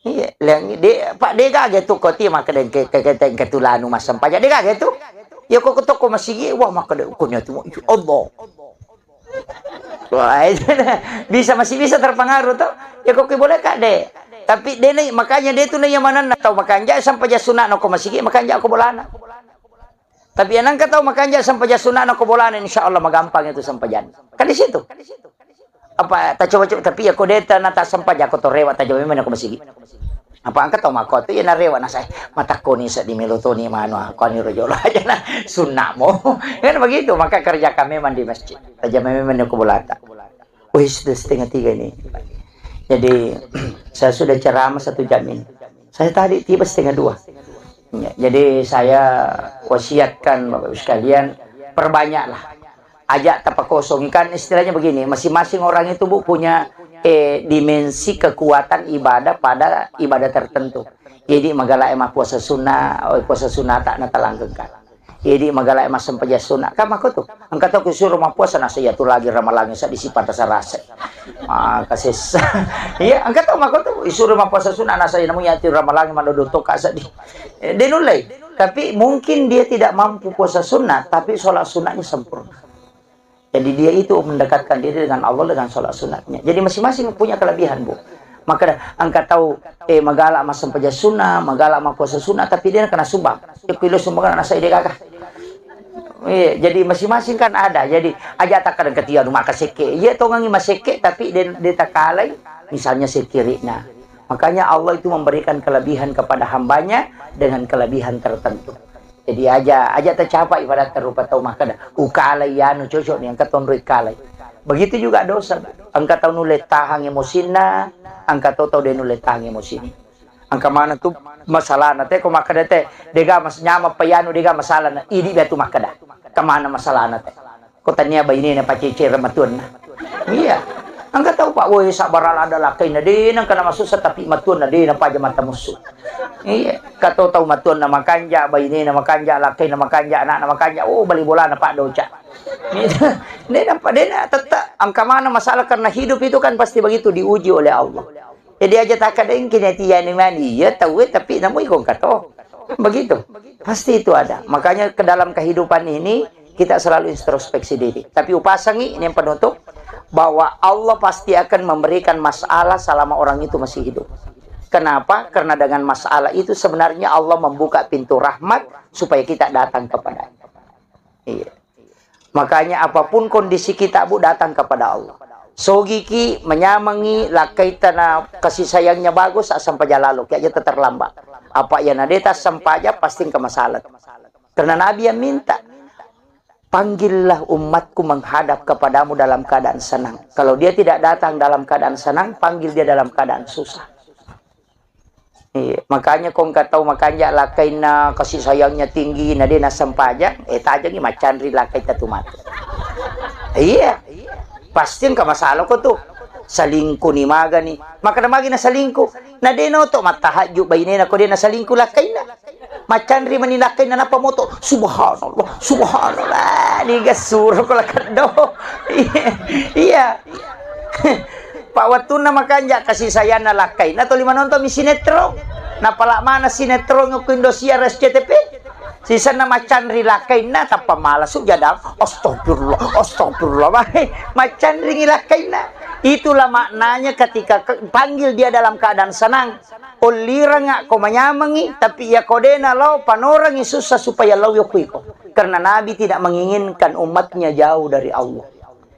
Iya, leang de, Pak, de gaga tu ko ti makkeda ke, ke, ke, ke tulanu masang peja. De gaga tu. Ya ko toko masigi, wah, makkeda, "Ko ni tu, ya Allah." Wah, itu bisa, masih bisa terpengaruh to. Ya ko ki boleh ka de. Tapi de ni, makanya de tu na iya manenna tau makanja sampai ja sunat no ko masigi, makanja ko bolana. Tapi ya nangka tau makanja sampai ja sunat no ko bolana, insya Allah magampang itu sampai ja. Kan di situ. Apa ta coba-coba, tapi ya ko de ta na ta sampai ja ko to rewa ta coba memang ko masigi. Apa engka tau makkuatu, iya narewa nasai, "Matakkoni seddi melo toni manu, ah, kuani ro jolo aja na sunnamo." Kan begitu, maka kerjakan memang di masjid. Kerja memang ko bolata. Wih, sudah setengah tiga ini. Jadi, saya sudah ceramah satu jam ini. Saya tadi tiba setengah dua. Ya, jadi saya wasiatkan Bapak Ibu sekalian, perbanyaklah. Ajak tapakosongi. Kan istilahnya begini, masing-masing orang itu, Bu, punya, eh, dimensi kekuatan ibadah pada ibadah tertentu. Jadi magala e mappuasa sunnah, oh, puasa sunnah tak natalanggengkan. Jadi magala e massempajang sunnah. Kan makko tu. Engka tau kusuro mappuasa, nasa iya tu lagi ramalangi seddi sipata sarasa. Ah, kasessa. Iya, engka tau makko tu. Isuro mappuasa sunnah, nasa iya namu iya tu ramalangi madodo toka seddi. Eh, dia nulai. Tapi mungkin dia tidak mampu puasa sunnah, tapi sholat sunnahnya sempurna. Jadi dia itu mendekatkan diri dengan Allah dengan sholat sunatnya. Jadi masing-masing punya kelebihan, Bu. Maka engka tau, eh, magala massempajang sunnah, magala mappuasa sunnah, tapi dia kena sumbang. Dia kuilo sumbang nasa ide gagah. Iya, jadi masing-masing kan ada. Jadi aja tak kadang ketia rumah kasekke. Iya, tongangi masekke, tapi dia, dia takalai, misalnya sekirikna. Makanya Allah itu memberikan kelebihan kepada hambanya dengan kelebihan tertentu. Jadi aja, aja tercapai pada terupa tau makkeda, "Ukalai anu cocok nih, engka tonro ikalai." Begitu juga dosa. Engka tau nulle tahang emosinna, engka to tau de nulle tahang emosinna. Engka mana tu masalahna te, ko makkeda te, dega mas nyama payanu dega masalahna, idi batu makkeda. Kemana masalahna te? Ko tania bainena pacecere matuanna. Iya. Engka tau, Pak, woi, sabar ada lakkainna, de nengka nama susah, tapi matuanna de napaja mata musu. Iya. Kato tau matuanna makanja, bainena makanja, lakkainna makanja, anakna makanja, oh, bali bolana, Pak, doca. De nampa, de na tetta, engka mana masalah, karena hidup itu kan pasti begitu, diuji oleh Allah. Jadi aja takadengki netiani mani, iya tau, tapi namu ikon kato. Begitu. Pasti itu ada. Makanya ke dalam kehidupan ini kita selalu introspeksi diri. Tapi upasangi ini yang penutup, bahwa Allah pasti akan memberikan masalah selama orang itu masih hidup. Kenapa? Karena dengan masalah itu sebenarnya Allah membuka pintu rahmat supaya kita datang kepada-Nya. Iya. Makanya apapun kondisi kita, Bu, datang kepada Allah. Sogiki, menyamangi, lakkaita na kasih sayangnya bagus, asam paja lalu, ki aja terlambat. Apa iya nadeta asam paja, pasti engka masalah. Karena Nabi yang minta, "Panggillah umatku menghadap kepadamu dalam keadaan senang." Kalau dia tidak datang dalam keadaan senang, panggil dia dalam keadaan susah. Iya, makanya ko engka tau makanja lakkainna, kasih sayangnya tinggi, na de nasempajang, eh, tajangi maccanri lakkaita tu matu. Iya, pasti engka masalah ko tu. Selingkuh ni magani. Makkeda magi na selingkuh. Na de noto mattahajju bainena ko de na selingkuh lakkainna. Maccanri mani lakkainna nappa moto. Subhanallah, subhanallah. Niga suro ko lakkeddo. Iya, iya. Pak, wettunna makanja kasih sayangna lakkainna tuli manonton mi sinetron. Napala mana sinetron ko Indosiar, S C T V. Sisenna maccanri lakkainna tappa mala sujada. Astagfirullah, astagfirullah. Maccanringi lakkainna. Itulah maknanya ketika ke-, panggil dia dalam keadaan senang. Olliranga ko manyamangi, tapi iya ko dena lao panorangi susah supaya lao yokui ko. Karena Nabi tidak menginginkan umatnya jauh dari Allah.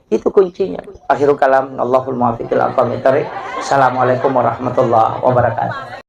Itu kuncinya. Akhirul kalam, Allahul muwaffiq ila aqwamit thariq. Assalamualaikum warahmatullahi wabarakatuh.